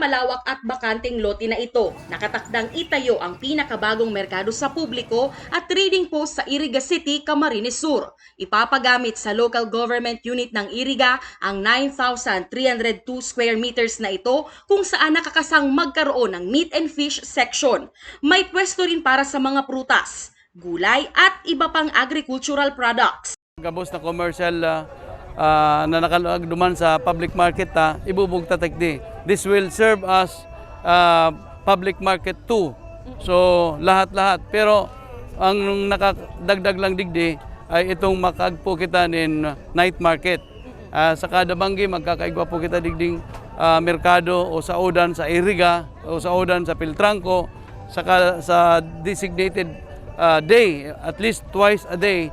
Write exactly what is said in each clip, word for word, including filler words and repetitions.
Malawak at bakanteng lote na ito, nakatakdang itayo ang pinakabagong merkado sa publiko at trading post sa Iriga City, Camarines Sur. Ipapagamit sa local government unit ng Iriga ang nine thousand three hundred two square meters na ito, kung saan nakakasang magkaroon ng meat and fish section. May pwesto rin para sa mga prutas, gulay at iba pang agricultural products. Gabos na commercial ah, ah, na nakaluag duman sa public market ta, ibubugtak digdi. This will serve as ah, public market two. So, lahat-lahat. Pero ang nakadagdag lang digdi ay itong makaagpo kita nin night market. Ah, sa kada banggi, magkakaigwa po kita digding ah, merkado o saodan sa Iriga o saodan sa Piltranco, saka sa designated ah, day, at least twice a day.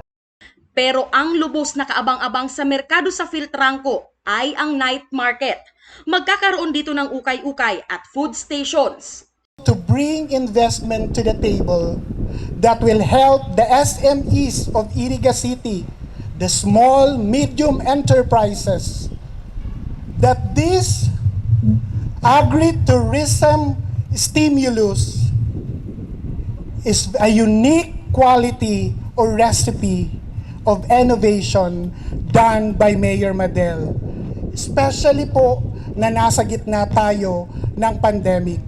Pero ang lubos na kaabang-abang sa merkado sa Filtranco ay ang night market. Magkakaroon dito ng ukay-ukay at food stations. To bring investment to the table that will help the S M Es of Iriga City, the small, medium enterprises, that this agritourism stimulus is a unique quality or recipe of innovation done by Mayor Madel, especially po na nasa gitna tayo ng pandemic.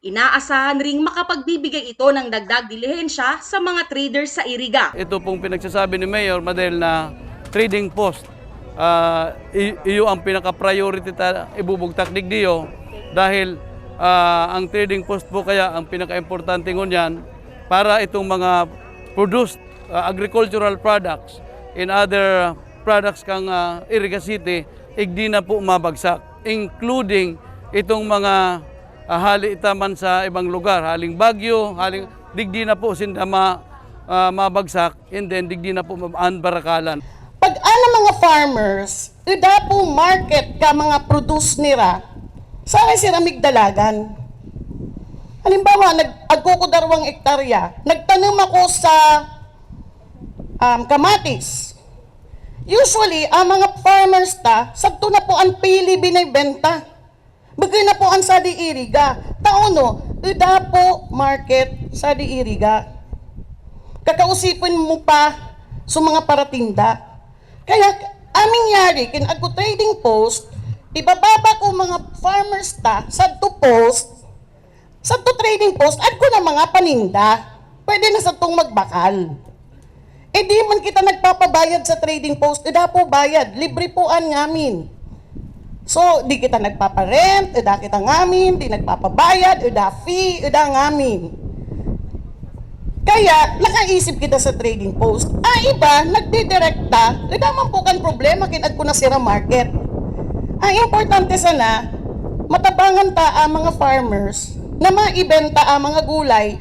Inaasahan ring makapagbibigay ito ng dagdag dilihensya sa mga trader sa Iriga. Ito pong pinagsasabi ni Mayor Madel na trading post, ah, i- iyo ang pinaka-priority ta ibubugtak digdiyo dahil ah, ang trading post po kaya ang pinaka-importante ngunyan para itong mga produced ah, agricultural products and other products kang ah, Iriga City, igdi na po mabagsak, including itong mga ah, hali itaman sa ibang lugar, haling Baguio, haling digdi na po sinda ma, ah, mabagsak, and then digdi na po ma- an barakalan. Pag ana mga farmers, ida po market ka mga produce nira, sana sira migdalagan. Halimbawa, nag agkukudarwang ektarya, nagtanom ako sa um, kamatis. Usually, ang mga farmers ta, sagto na po ang pili binibenta. Bigay na po ang sadi iriga. Tao no, ida po market sadi iriga. Kakausipin mo pa sa mga paratinda. Kaya aming yari, kin agko trading post, ibababa ko mga farmers ta, sa to post, sa to trading post, agko na mga paninda. Pwede na sa tong magbakal. Eh di man kita nagpapabayad sa trading post, ida po bayad, libre po an ngamin. So, di kita nagpaparent, ida kita ngamin, di nagpapabayad, ida fee, ida ngamin. Kaya, nakaisip kita sa trading post. Ah, iba, nagdidirekta, ida man po kan problema, kinagko na sira market. Ang importante sana, matabangan ta ang mga farmers na maibenta ang mga gulay,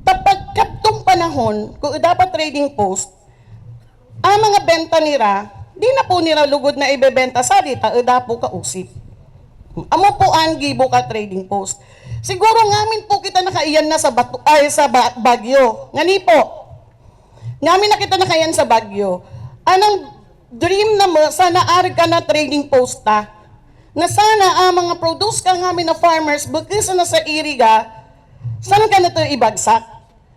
tapagkaptong panahon, kung ida pa trading post, ang mga benta nira, di na po nira lugod na ibebenta sa dita o dapo kausip. Amo po ang gibo ka trading post. Siguro ngamin po kita nakaiyan na sa bato, ay sa ba, Bagyo. Ngani po. Ngamin na kita nakaiyan sa Bagyo. Anong dream na mo sana arga na trading post ta? Na sana ang mga produce ka ngamin na farmers, bukis na sa iriga, saan ka na to ibagsak?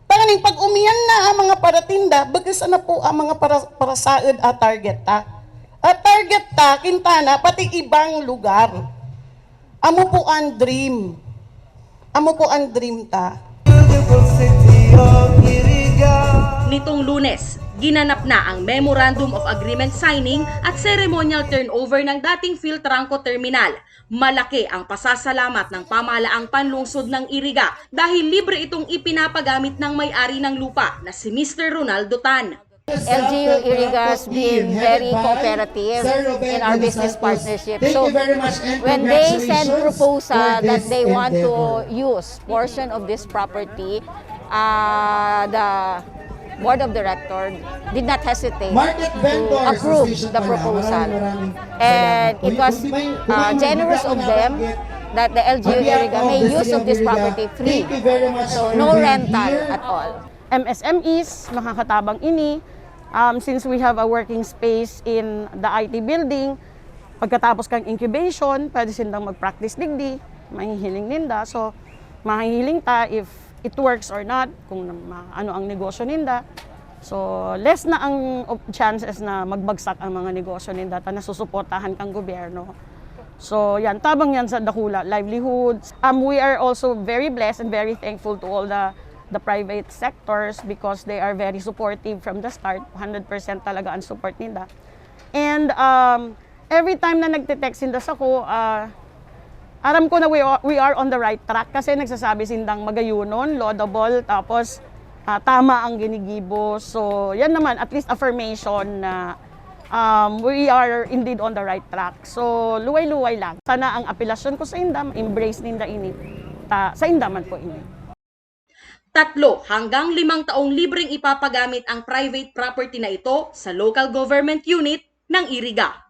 Tanganing pag umiyan na ang mga paratinda, bagasa na po ang mga para, parasaod a target ta. A target ta, Quintana, pati ibang lugar. Amo po ang dream. Amo po ang dream ta. Nitong Lunes, ginanap na ang Memorandum of Agreement signing at ceremonial turnover ng dating Filtranco Terminal. Malaki ang pasasalamat ng pamahalaang panlungsod ng Iriga dahil libre itong ipinapagamit ng may-ari ng lupa na si Mister Ronaldo Tan. L G U Iriga's been very cooperative in our business partnership. So, when they send proposal that they want to use portion of this property, uh, the board of director did not hesitate to approve the proposal. And it was uh, generous of them that the L G U Iriga may use of this property free. So, no rental at all. M S M Es, makakatabang ini. Um, since we have a working space in the I T building, pagkatapos kang incubation, pwede sindang mag-practice digdi. Mahihiling ninda. So, mahihiling ta if it works or not, kung na- ma- ano ang negosyo ninda. So, less na ang op- chances na magbagsak ang mga negosyo ninda ta nasusuportahan kang gobyerno. So, yan, tabang yan sa dakula, livelihoods. Um, we are also very blessed and very thankful to all the the private sectors because they are very supportive from the start. Hundred percent talaga ang support ninda. And um, every time na nagte-text sinda sako, ah, aram ko na we are, we are on the right track kasi nagsasabi sindang magayonon, laudable, tapos ah, tama ang ginigibo. So, yan naman, at least affirmation na um, we are indeed on the right track. So, luway-luway lang. Sana ang apelasyon ko sa inda, embrace ninda ini. Ta, sa inda man po ini. Tatlo hanggang limang taong libreng ipapagamit ang private property na ito sa local government unit ng Iriga.